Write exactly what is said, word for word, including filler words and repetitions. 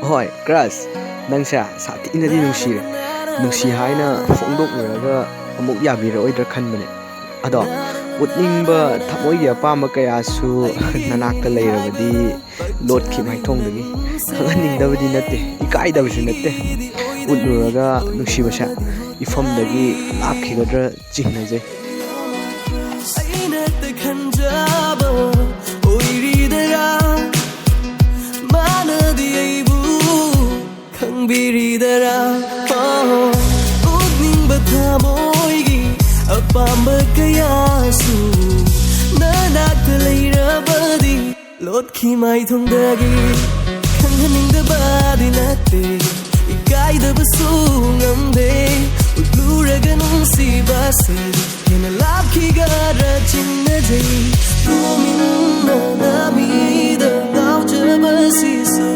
ꯍꯣꯏ ꯀ꯭ꯔꯁ, ꯅꯪꯁꯦ ꯁꯥꯊꯤꯅꯗꯤ ꯅꯨꯡꯁꯤꯔꯦ꯫ ꯅꯨꯡꯁꯤ ꯍꯥꯏꯅ ꯐꯣꯡꯗꯣꯛꯂꯨꯔꯒ ꯑꯃꯨꯛ ꯌꯥꯕꯤꯔꯛꯑꯣꯏꯗ꯭ꯔꯥ ꯈꯟꯕꯅꯦ꯫ ꯑꯗꯣ ꯎꯠꯅꯤꯡꯕ ꯊꯃꯣꯏꯒꯤ ꯑꯄꯥꯝꯕ ꯀꯌꯥꯁꯨ ꯅꯅꯥꯛꯇ ꯂꯩꯔꯕꯗꯤ ꯂꯣꯠꯈꯤ ꯃꯥꯏꯊꯣꯡꯗꯒꯤ꯫ ꯈꯪꯍꯟꯅꯤꯡꯗꯕꯗꯤ ꯅꯠꯇꯦ, ꯏꯀꯥꯏꯗꯕꯁꯨ ꯅꯠꯇꯦ꯫ ꯎꯠꯂꯨꯔꯒ ꯅꯨꯡꯁꯤꯕꯁꯦ ꯏꯐꯝꯗꯒꯤ ꯂꯥꯞꯈꯤꯒꯗ꯭ꯔꯥ ꯆꯤꯡꯅꯖꯩ꯫ ꯑꯩꯅ ꯈꯟꯖꯕ ꯑꯣꯏꯔꯤꯗꯔꯥ? ꯃꯥꯅꯗꯤ ꯑꯩꯕꯨ ꯈꯪꯕꯤꯔꯤꯗꯔꯥ? ꯑꯣ, ꯎꯠꯅꯤꯡꯕ ꯊꯃꯣꯏꯒꯤ ꯑꯄꯥꯝꯕ ꯀꯌꯥꯁꯨ ꯅꯅꯥꯛꯇ ꯂꯩꯔꯕꯗꯤ ꯂꯣꯠꯈꯤ ꯃꯥꯏꯊꯣꯡꯗꯒꯤ꯫ ꯈꯪꯍꯟꯅꯤꯡꯗꯕꯗꯤ ꯅꯠꯇꯦ, ꯏꯀꯥꯏꯗꯕꯁꯨ ꯉꯝꯗꯦ꯫ ꯎꯠꯂꯨꯔꯒ ꯅꯨꯡꯁꯤꯕꯁꯦ ꯍꯦꯟꯅ ꯂꯥꯞꯈꯤꯒꯗ꯭ꯔꯥ ꯆꯤꯡꯅꯖꯩ꯫ ꯇꯨꯃꯤꯟꯅ ꯅꯥꯃꯤꯗ ꯉꯥꯎꯖꯕꯁꯤꯁꯨ